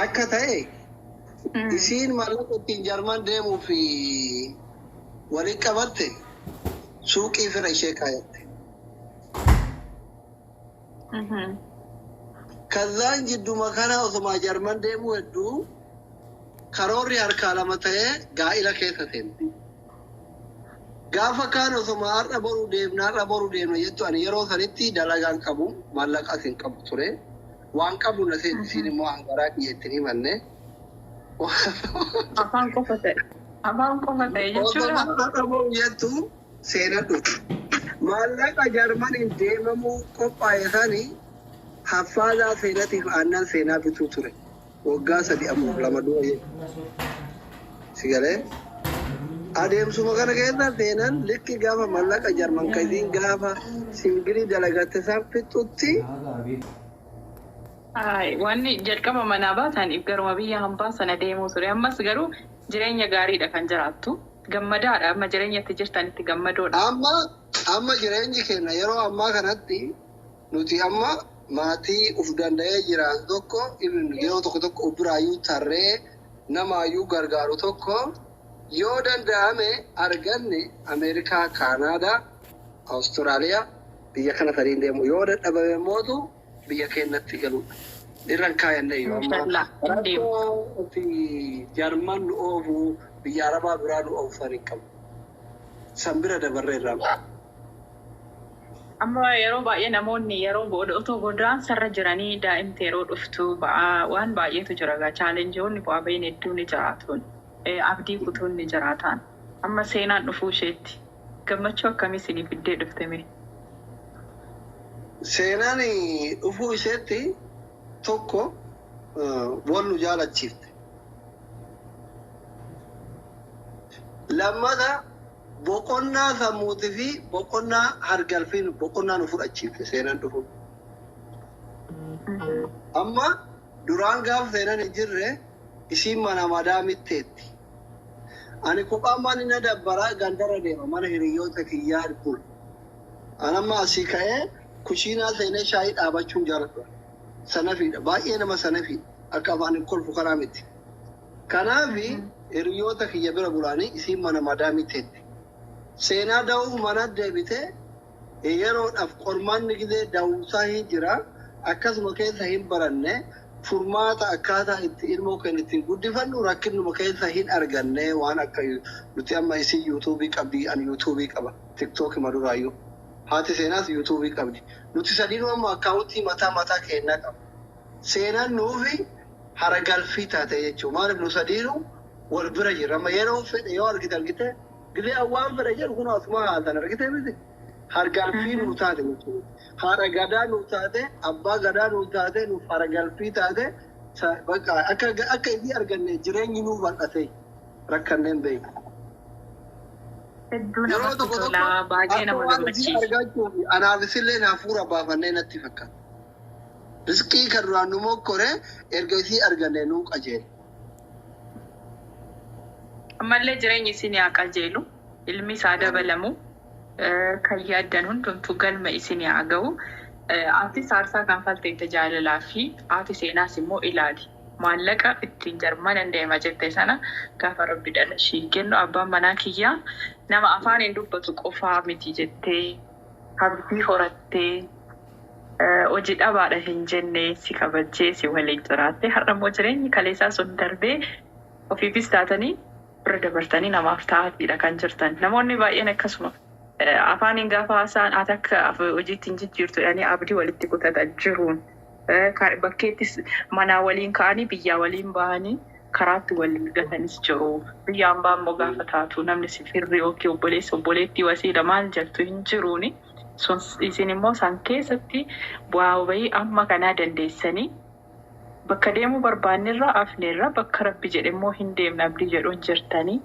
Akka ta'e isiin maallaqa ittiin Jarman deemuu fi waliin qabatte suuqii fira ishee kaayatte. Kazaan jidduma kana osuma Jarman deemuu hedduu karoorri harkaa lama ta'ee gaa'ila keessa seente. Gaafa kaan osuma har'a boruu deemna, har'a boruu deemna jettu, ani yeroo sanitti dalagaan qabu, maallaqas hin qabu ture. Waan qabu na seenti, isiin immoo hangaraa kiyya ittiin himanne. Afaan qofa ta'e. Afaan qofa ta'e jechuudha. Osuma har'a boruu jettu seenaa dhufu. Maallaqa Jarmaniin deemamuu qophaa'e sani haffaadaa seenatiif aannan seenaa bituu ture. Waggaa 3 4 2 dura jechuudha. Si galee? Adeemsuma kana keessa seenan likki gaafa mallaqa Jarman ka isiin gaafa single dalagatte san fixxutti. Wanni jalqaba manaa baataniif garuma biyya hambaa sana deemuu ture. Ammas garuu jireenya gaariidha kan jiraattu. Gammadaadha, amma jireenya itti jirtanitti gammadoodha. Amma jireenyi keenya yeroo ammaa kanatti, nuti amma maatii uf danda'ee jiraatu tokko, yeroo tokko tokko uf biraayyuu tarree namaayyuu gargaaru tokko yoo danda'ame arganne, Ameerikaa, Kaanaadaa, Awustiraaliyaa, biyya kana sadiin deemu, yoo dadhabame mootu biyya keenyatti galuudha. Irran kaayanne yoo amma Inshaallah hin deemu. Rakkoo fi Jarman nu oofu, biyya Arabaa biraa nu oofan hin qabu. San bira dabarree irraa. Amma yeroo baay'ee namoonni yeroo booda otoo godaansarra jiranii daa'imti yeroo dhuftu ba'aa waan baay'eetu jira gaa, challengeoonni bu'aa bahiin hedduun ni jiraatuun, abdii kutuun ni jiraataan. Amma seenaan dhufuu isheetti gammachuu akkamii isinii fiddee dhufte mee? Seenaan dhufuu isheetti tokko wal nu jaalachiifte. Lammata boqonnaa sammuutii fi boqonnaa hargalfiin boqonnaa nu fudhachiifte seenaan dhufuun. Amma duraan gaafa seenaan hin jirre isiin mana madaamitteetti. Ani kophaan manni na dabbaraa gandarra deema, mana hiriyoota kiyyaa bula. An amma asii ka'ee kushiinaa seenee shaayii dhaabachuun jaaladha. Sanafiidha. Baay'ee nama sanafiidha. Akka afaan hin kolfu karaa miti. Kanaafi hiriyoota kiyya bira bulaanii isiin mana madaamitteetti. Seenaa da'uuf mana deebitee yeroodhaaf qormaanni gizee da'umsaa hin jira. Akkasuma keessa hin baranne, furmaata akkaataa itti ilmoo keenya ittiin guddifannu rakkinuma keessa hin arganne. Waan akka nuti amma isin YouTubeii qabdi, ani YouTubeii qaba. TikTokii maduraayyuu. Haati seenaas YouTubeii qabdi. Nuti sadiinuu amma accountii mataa mataa keenyaa qaba. Seenaan nuufi hara galfii taate jechuudha. Maaliif nu sadiinuu wal bira jirra. Amma yeroo fedhe yoo argite argite, gizee waan fedhe jedhu kun asuma haasan argite miti. Hargalfii nuu taate jechuudha. Haadha gadaa nuu taate, abbaa gadaa nuu taate, nuuf haragalfii taate. Bakka akka isii arganne jireenyi nuu bal'ate, rakkanneen beeku. Hedduu Yeroo namatti tokko tola, tokko baay'ee akka nama waan isii gammachiisa. argachuuf anaaf isillee hafuura baafannee natti fakkaata. Riskii kan duraan nu mokkore erga isii arganne nuu qajeele. Ammallee jireenyi isin haa qajeelu, ilmi isaa dabalamu, kan yaaddan hundumtuu galma isin haa ga'u. Atis aarsaa kanfalteetta jaalalaa fi haati seenaas immoo ilaali. Maallaqa ittiin Jarmanan deema jette sana gaafa Rabbi dhala ishii kennu abbaan manaa kiyyaa nama afaan hin dubbatu qofaa miti jettee abdii horattee, hojii dhabaadha hin jenne, si kabajjee si waliin jiraatte. Har'a immoo jireenyi kaleessaa sun darbee ofiifis taatanii bira dabartanii namaaf ta'aatiidha kan jirtan. Namoonni baay'een akkasuma afaaniin gaafa haasa'an ati akka hojiitti hin jijjiirtu jedhanii abdii walitti kutatan jiruun. Bakkeettis manaa waliin ka'anii biyyaa waliin bahanii karaatti wal gatanis jiru. Biyya hambaa immoo gaafa taatu namni si firri yookiin obboleessa, obboleettii, wasiila maal jettu hin jiruuni. Sun isin immoo san keessatti bu'aa bahii amma kanaa dandeessanii bakka deemuu barbaannerra afneerra, bakka Rabbi jedhe immoo hin deemna abdii jedhuun jirtanii,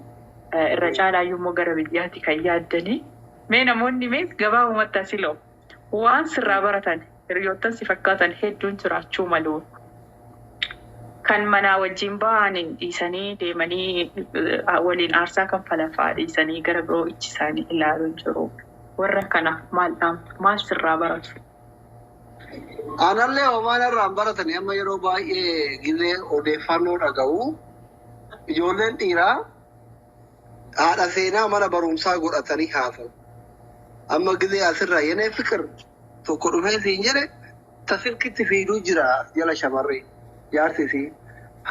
irra caalaayyuu immoo gara biyyaati kan yaaddanii. Mee namoonni mee gabaabumatti asiloo waan sirraa baratan, hiriyoottan si fakkaatan hedduun jiraachuu malu. Kan manaa wajjin ba'aniin dhiisanii deemanii waliin aarsaa kan falafaa dhiisanii gara biroo ichi isaanii ilaaluun jiru. Warra kana maal dhaamtu? Maal sirraa baratu? Anallee homaan irraan baratanii amma yeroo baay'ee gizee odeeffannoo dhaga'u, ijoolleen dhiiraa haadha seenaa mana barumsaa godhatanii haasawu. Amma gizee asirraa yenee fikir tokko dhufee siin jedhe, ta silkitti fiiduu jira jala shamarree jaarsi isii.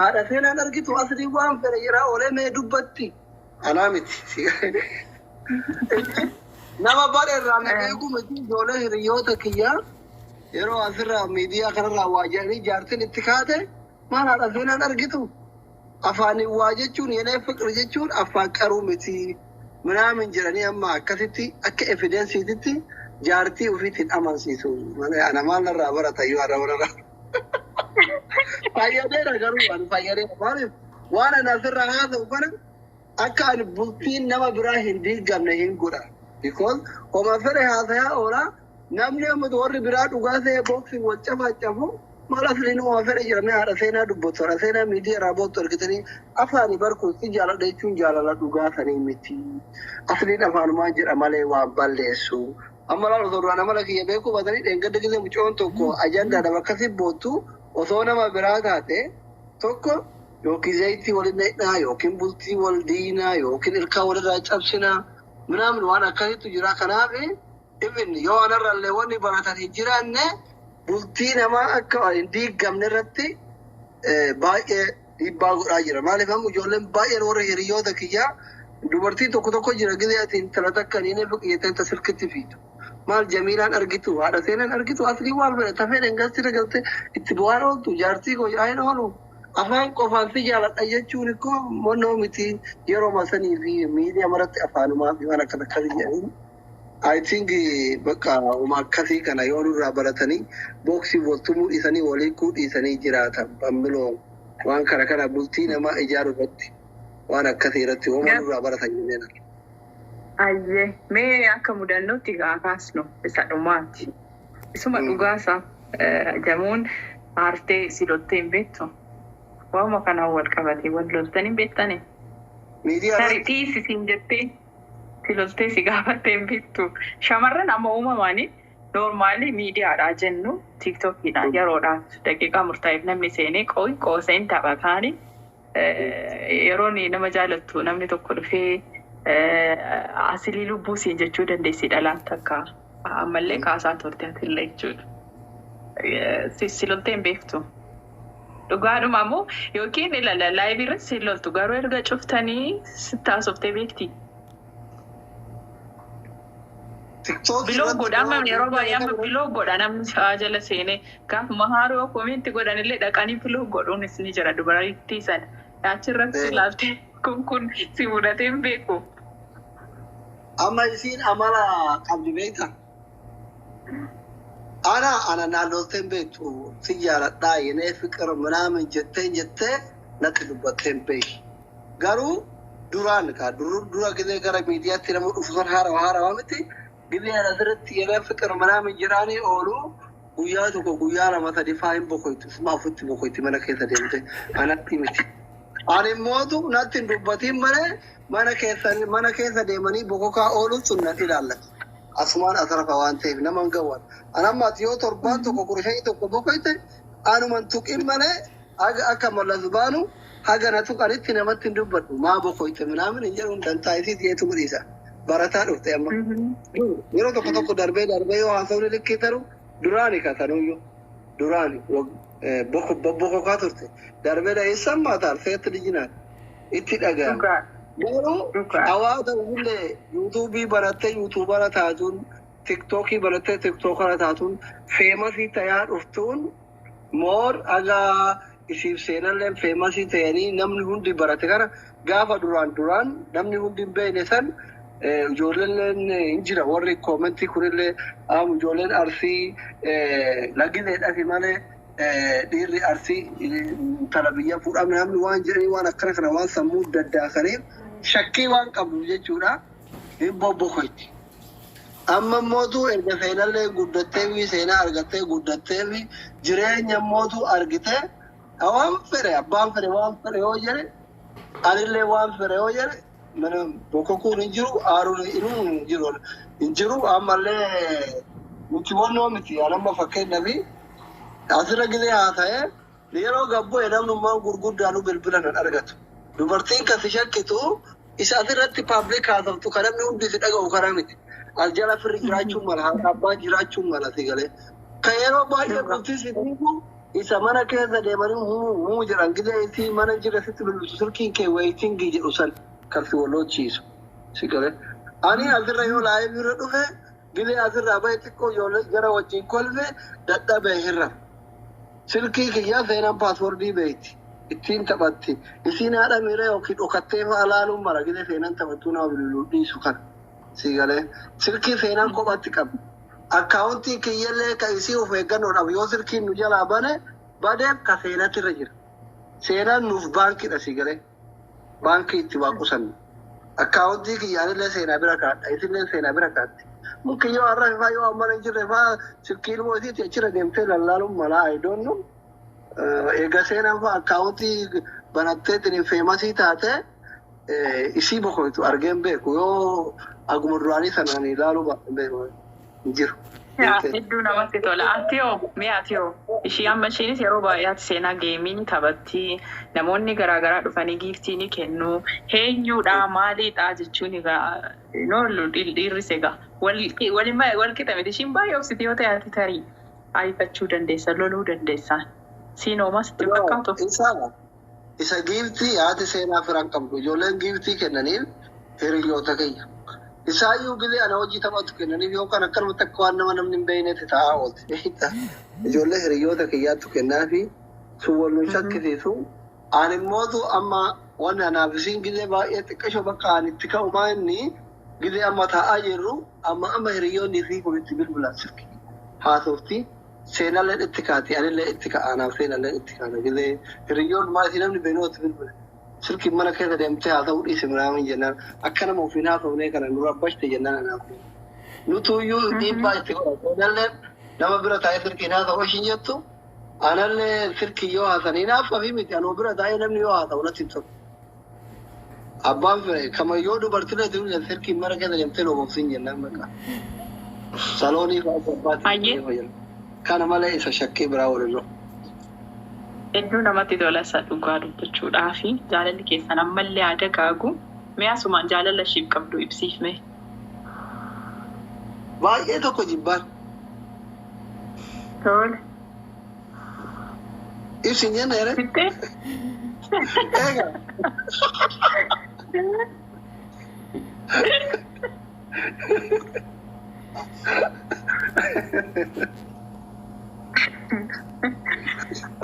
Haadha seenaan argitu asii waan fedhe jira oolee mee dubbatti. Anaa miti. Nama bara irraa na beeku miti, ijoollee hiriyoota kiyyaa yeroo asirraa miidiyaa kanarraa waa jedhanii jaartiin itti kaate, maal haadha seenaan argitu. Afaaniin waa jechuun, yenee fiqir jechuun afaan qaruu miti. Minaamin jedhanii amma akkasitti akka evidenceiititti jaartii ofiitiin amansiisu. Malee ana maal narraa barata yoo har'a warra. Fayyadeera garuu, ani fayyadeera. Maaliif waan ani asirraa haasa'u kana akka ani bultiin nama biraa hin diigamne hin godha. Because homa fedhe haasayaa oola, namni amma warri biraa dhugaa ta'e booksiin wal cafacafu, maal asliin homa fedhe jedhamee haadha seenaa dubbatu, haadha seenaa miidiyaa irraa boottu argitanii afaanii barkuun si jaaladha jechuun jaalala dhugaa sanii miti. Asliin afaanumaan jedha malee waan balleessu. Amma laal, osoo duraan amala kiyya beekuu baatanii, dheengadda gisee mucoon tokko ajandaadhaaf akkasii boottu, osoo nama biraa taate tokko yookiin zayitii waliin dhaqnaa, yookiin bultii wal diinaa, yookiin ilkaan walirraa cabsinaa minaamin waan akkasiitu jira. Kanaaf even yoo anarrallee wanni baratan hin jiraanne, bultii namaa akka hin diigamne irratti baay'ee dhiibbaa godhaa jira. Maaliif amma ijoolleen baay'een warra hiriyoota kiyyaa dubartii tokko tokko jira, gizee ati intala takka ni jettee ta silkitti fiitu. Maal Jamiilaan argitu, haadha seenaan argitu, aslii waan fedhe ta fedhe gastira galtee itti bu'aan ooltu, jaartii koo hin oolu. Afaan qofaan si jaaladha jechuun ikkoo monnoo miti, yeroo masanii fi miidiyaa maratti afaanumaa fi waan akkas akkasii jedhanii. I think bakka uma akkasii kana yoo nurraa baratanii booksii waltumuu dhiisanii walii kuu dhiisanii jiraatan bammiloo waan kana kana bultii namaa ijaaru irratti waan akkasii irratti hooma nurraa baratan jenneen. Ayyee, mee akka mudannootti gaa kaasnu isa dhumaati. Isuma dhugaasaa jamuun aartee si loltee hin beektu. Waanuma kanaan wal qabatee wal loltanii hin beektanii? Miidiyaa Tarii irratti dhiisi siin jettee si loltee si gaafattee hin beektu. Shamarran amma uumamanii normally miidiyaadhaa jennu, TikTokiidha, yeroodhaaf daqiiqaa murtaa'eef namni seenee qooseen taphataani. Yeroon nama jaalattu namni tokko dhufee asilii lubbuu siin jechuu dandeessi dhalaan takka. Ammallee kaasaa turte atillee jechuudha. Si loltee hin beektu. Dhugaadhuma immoo yookiin ilaala, live irratti si loltu, garuu erga cuftanii sitti haasoftee beekti. TikTokii Block irratti godha, amma yeroo baay'ee amma block godha namni sa'aa jala seenee, gaafuma haaroo comment godhanillee dhaqanii block godhuunis ni jira dubarattii sana. Achirratti ilaaltee kun si mudatee hin beeku. Amma isiin amala qabdi beekta. Ana naan loltee hin beektu, si jaaladhaa yenee fiqir minaamin jettee natti dubbattee hin beektu. Garuu duraan kaa dura gizee gara miidiyaatti nama dhufu san haarawaa haarawaa miti. Gizee ana asirratti yenee fiqir minaamin jedhaanii oolu, guyyaa tokko, guyyaa lama, sadi faa hin bokoytu. Suma afutti bokoyti mana keessa deemte, anatti miti. Ani immootu natti hin dubbatiin malee mana keessa deemanii bokokaa ooluun sun nan ilaallatu. Asumaan asrafa waan ta'eef nama hin gawwan. Ani amma ati yoo torbaan tokko 15 tokko bokoyte anuman tuqin malee haga akka mallas baanu haga na tuqanitti namatti hin dubbadhu. Maa bokoyte minaamin hin jedhuun, dantaa isii dhiyeetu godhiisa. Barataa dhufte amma. Yeroo tokko tokko darbee darbee yoo haasawni likkii taru, duraani kasanuyyuu duraani bokokaa turte, darbee dha maataan seetti lijinaan itti dhaga'ama. Garuu hawaasa illee YouTubeii barattee YouTubera taatuun, TikTokii barattee TikTokera taatuun, famousii tayaa dhuftuun, more haga isiif seenallee famousii ta'anii namni hundi barate kana, gaafa duraan duraan namni hundi hin beekne san ijoolleen hin jira, warri commentii kunillee ijoolleen Arsii lagileedhafi malee dhiirri Arsii intala biyya fuudhame namni waan jedhanii waan akkana kana waan sammuu daddaakaniif shakkii waan qabdu jechuudha, hin bobbokoyti. Amma mootu erga seenallee guddattee fi seenaa argattee guddattee fi jireenya mootu argite, waan fedhe abbaan fedhe waan fedhe yoo jedhe, anillee waan fedhe yoo jedhe, mana bokokuun hin jiru, aaruun hin jiru, hin jiru. Ammallee nuti wannoo miti. Anamma fakkeenyaaf Asirra gilee haa ta'e yeroo gabboo namnummaan gurguddaanuu bilbila nan argatu. Dubartiin kan si shakkitu isa asirratti public haasoftu kan namni hundi si dhaga'u karaa miti. As jala firri jiraachuu mala, haadha abbaa jiraachuu mala si galee. Kan yeroo baay'ee bultii si diigu isa mana keessa deemanii huu huu jedhan gilee isii mana jira sitti bilbiltu silkiin kee waiting jedhu san kan si wallochiisu si galee. Ani asirra yoo live irra dhufe gilee asirraa bahe xiqqoo ijoollee jara wajjin kolfe dadhabee hirra. Silkii kiyyaa seenaan password beekti. Ittiin taphatti. Isiin haadha miira yookiin dhokattee fa'a laaluun mara gilee seenaan taphattuu nama bilbiluu dhiisu kana. Si galee silkii seenaan kophatti qabdi. Akkaawuntiin kiyyallee kan isii of eeggannoodhaaf yoo silkiin nu jalaa bane badeef ka seenatti irra jira. Seenaan nuuf baankiidha si galee. Baankii itti waa qusannu. Akkaawuntii kiyyaanillee seenaa bira kaadha. Isillee seenaa bira kaatti. Mukki yoo har'a faa yoo amma hin jirre faa silkii ilmoo isiitti achirra deemtee lallaaluun malaa I don't know. Egaa seenaan faa akkaawuntii banattee tiniin famous taate isii boqotu argeen beeku yoo aguma duraanii sanaan ilaaluu beeku hin jiru. Hedduu namatti tola. Ati hoo mee ati hoo ishii amma ishiinis yeroo baay'ee ati seenaa game ni taphatti, namoonni garaagaraa dhufanii gift ni kennu, eenyuudha maaliidha jechuun egaa noollu dhiirris egaa wal wal qixa miti. Ishiin baay'ee obsiti yoo ta'e ati tarii ariifachuu dandeessa, loluu dandeessa. Siin hoomaa sitti hin fakkaatu? Isa gift haati seenaa firan qabdu ijoolleen gift kennaniif hiriyoota kiyya. Isaayyuu gilee ana hojii taphatu kennaniif yookaan akkanumatti akka waan nama namni hin beeknetti taa'aa oolte. Ijoollee hiriyoota kiyyaattu kennaafi sun wal nu shakkisiisu. Ani immootu amma wanni anaaf isiin gilee baay'ee xiqqashoo bakka ani itti ka'u maa inni gilee amma taa'aa jirru amma amma hiriyoonni fi kun itti bilbilan silkii haasofti. Seenallee itti kaati anillee itti ka'a anaaf seenallee itti kaata gilee hiriyoon maa isii namni beeknu itti bilbila. Silkiin mana keessa deemtee haa ta'uu dhiisi minaamin jennaan akka nama ofiin haasofnee kana nu rabbashte jennaan anaaf. Nutuyyuu dhiibbaa itti godha. Seenallee nama bira taa'ee silkiin haasa'u ishiin jettu anallee silkii yoo haasanii naaf fi miti anuu bira taa'ee namni yoo haasa'u natti hin tolu. Abbaan fire kama yoo dubartiilee itti bilbilan silkiin mana keessa deemtee loobofsiin jennaan maqaa. Saloonii fa'aa abbaatti. Kana malee isa shakkii biraa waliin. Hedduu namatti tola isa dhugaa dubbachuudhaa fi jaalalli keessan ammallee haa dagaagu. Mee asumaan jaalala ishiif qabdu ibsiif mee. Baay'ee tokko jibbaan. Tole. Ibsin jenne ere. Sittee? Eega.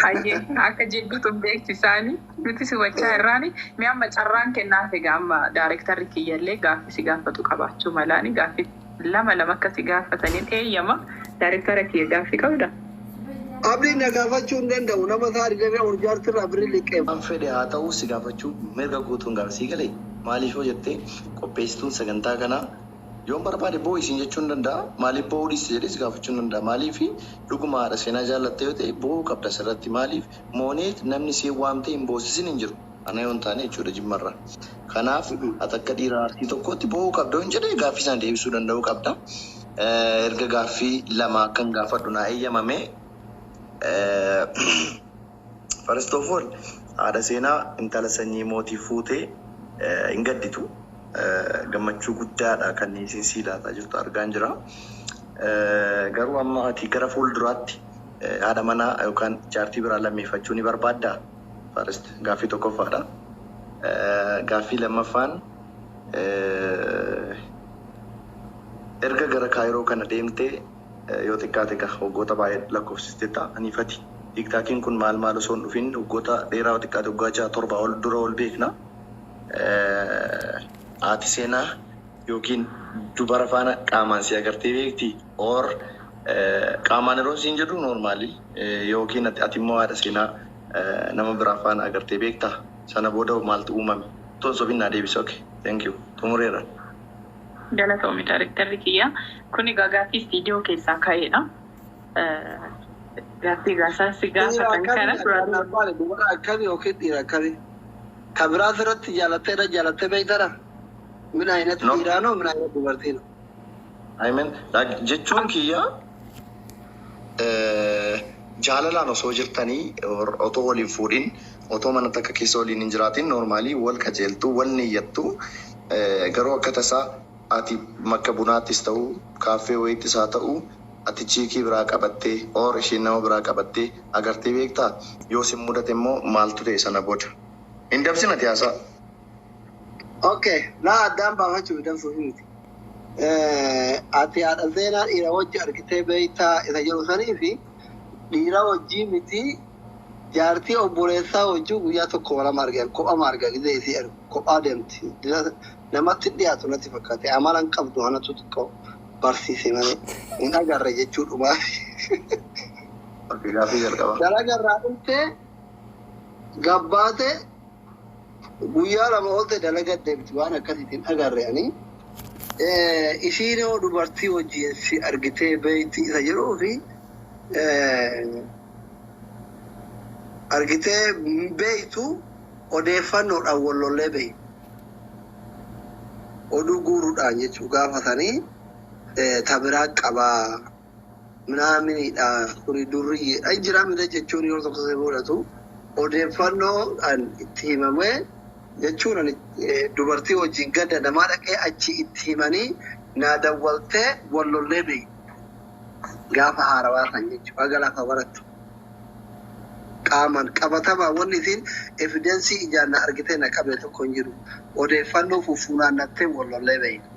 Hayyee akka jibbitu beeksisaani nuti si hubachaa irraani mee amma carraan kennaaf egaa amma daarektarri kiyyallee gaaffii si gaafatu qabaachuu malaani gaaffii lama lama akka si gaafataniin eeyyama. Daarektara kiyya gaaffii qabda. Abdiin na gaafachuu hin danda'u nama isaa digdamii afur jaartirraa birrii liqeef. Waan fedhe haa ta'u si gaafachuu mirga guutuun gaafsii sii galee maaliif yoo jettee qopheessituun sagantaa kanaa yoon barbaade boo'i isin jechuu hin danda'a. Maaliif boo'uu dhiiste jedhee si gaafachuu hin danda'a. Maaliif dhuguma haadha seenaa jaallatte yoo ta'e boo'uu qabda asirratti. Maaliif mooneet namni si waamtee hin boosisin hin jiru. Ana yoo hin taane jechuudha jimmarra. Kanaaf ati akka dhiira Arsii tokkootti boo'uu qabda yoon jedhee gaaffii sana deebisuu danda'uu qabda. Erga gaaffii lama akkan gaafadhu naa eeyyamame. First of all, haadha seenaa intala sanyii mootii fuutee hin gadditu. Gammachuu guddaadha kan isin sii laataa jirtu argaan jira. Garuu amma ati gara fuulduraatti haadha manaa yookaan jaartii biraa lammeeffachuu ni barbaaddaa? First gaaffii tokkoffaadha. Gaaffii lammaffaan erga gara Kaayiroo kana deemtee yoo xiqqaate egaa waggoota baay'ee lakkoofsisteetta aniifati. TikTokiin kun maal maal osoo hin dhufin waggoota dheeraa yoo xiqqaate waggaa 6 7 ol dura ol beekna. Haati seenaa yookiin dubara faana qaamaan si agartee beekti or qaamaan yeroo siin jedhu normal yookiin ati immoo haadha seenaa nama biraa faana agartee beektaa? Sana booda maaltu uumame? Toon sofiin naa deebise. Okay, thank you. Xumureera. Galatoomi daarektarri kiyya. Kuni egaa gaaffii istiidiyoo keessaa ka'edha. Gaaffii gaasaa si Dhiira gaafatan kana akkamii duraan akkaan dubara akkamii yookiin dhiira akkamii? Kan biraa asirratti jaalattee irra jaalattee beektara? Min aynatti No. dhiiraanoo min aynatti dubartiinoo? I mean, like, jechuun kiyya Jaalalaan osoo jirtanii, otoo waliin fuudhin, otoo mana takka keessa waliin hin jiraatin, normally wal kajeeltu, wal niyyattu, garuu akka tasaa ati makka bunaattis ta'u, kaaffee wayiittis haa ta'u, ati chick biraa qabattee or isheen nama biraa qabattee agartee beektaa? Yoo sin mudate immoo maaltu ta'e sana booda? Hin dabsin ati haasaa. Okay, laa addaan baafachuuf dansuuf miti. Ati haadha seenaa dhiira wajji argitee beektaa isa jedhu sanii fi dhiira wajjii miti, jaartii obboleessaa wajjii guyyaa tokko lama argan, kophama arga gizee isii argu kophaa deemti. Namatti hin dhiyaatu natti fakkaate, amala hin qabdu, anatu xiqqoo barsiise malee hin agarre jechuudhumaa. Okay, gaaffii jalqaba. Dalagarraa dhuftee gabbaate guyyaa 2 oolte dalaga deemti, waan akkasiitiin agarre ani. Isiin yoo dubartii wajjin si argitee beekti isa jedhuu fi argitee beektu, odeeffannoodhaan wal lollee beektu. Oduu guuruudhaan jechuu gaafa sanii ta biraa qabaa minaaminidha kuni durriyyeedha jira miti jechuun yeroo tokko si mudatu odeeffannoodhaan itti himamee jechuun ani dubartii wajjin ganda namaa dhaqee achi itti himanii naa dawwaltee wal lollee beektu. Gaafa haarawaa san jechuudha haga lafa barattu. Qaamaan qabatamaa wanni isiin evidence ijaan na argitee na qabe tokko hin jiru. Odeeffannoo fufunaannattee wal lollee beektu.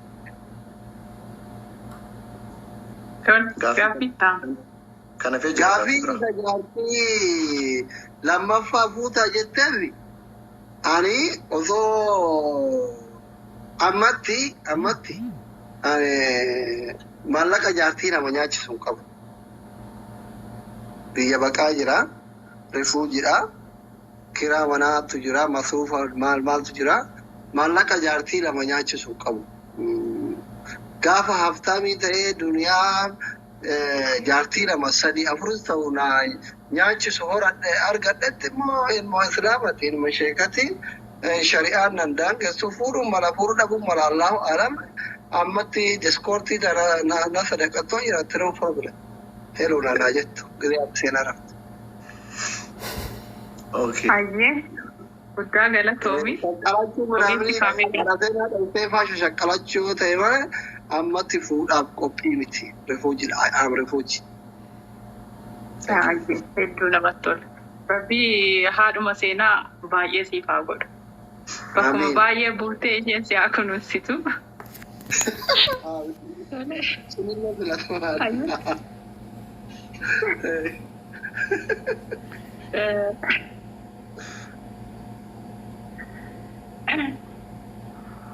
Gaaffii ta'a. Kana fee jira. Gaaffii isa jaartii lammaffaa fuutaa jetteef, ani osoo ammatti ani maallaqa jaartii nama nyaachisu hin qabu. Biyya baqaa jira, refugeedha, kiraa manaatu jira, masuufa maal maaltu jira. Maallaqa jaartii lama nyaachisu hin qabu. Gaafa haftaamii ta'ee duniyaa jaartii lama sadi afuris ta'u na nyaachisu horadhe argadhetti immoo ilma islaamati, ilma sheekati, shari'aan nan daangessu fuudhuun mala, fuudhuu dhabuun mala, allahu alam. Ammatti diskoortii na sadaqattoo jiraatti, no problem. Hello naanaa jettu gizee ati seenaa rafte. Okay. Hayyee. Guddaa galatoomi. Shaqqalachuu Ogeessi kaameeraa. Seenaa dhaltee faasha shaqqalachuu yoo ta'e malee ammatti fuudhaaf qophii miti. Refugeedha. I am refugee. Hayyee. Hedduu namatti tola. Rabbii haadhuma seenaa baay'ee siif haa godhu. Bakkuma Amiin. baay'ee bultee isheen si haa kunuunsitu. Sunillee filatamaadha. Hayyee.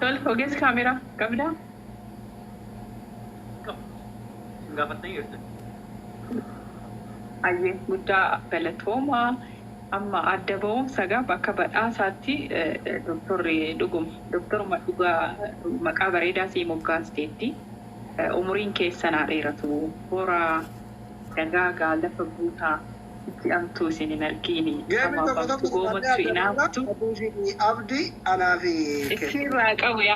Tole, ogeessi kaameeraa qabdaa? Gaafattanii jirtu. Hayyee, guddaa galatoomaa. Amma adda ba'umsa gaa bakka badhaasaatti doktorri dhuguma doktoruma dhugaa maqaa bareedaa sii moggaasteetti. Umuriin keessan haa dheeratu. Horaa dagaagaa lafa guutaa itti amtuu isin hin argiini. Geemii Hamaaf tokko hamtu tokko goomattu fudhadhee inaaftu. Abdi anaa fi Itti irraa qabu yaa.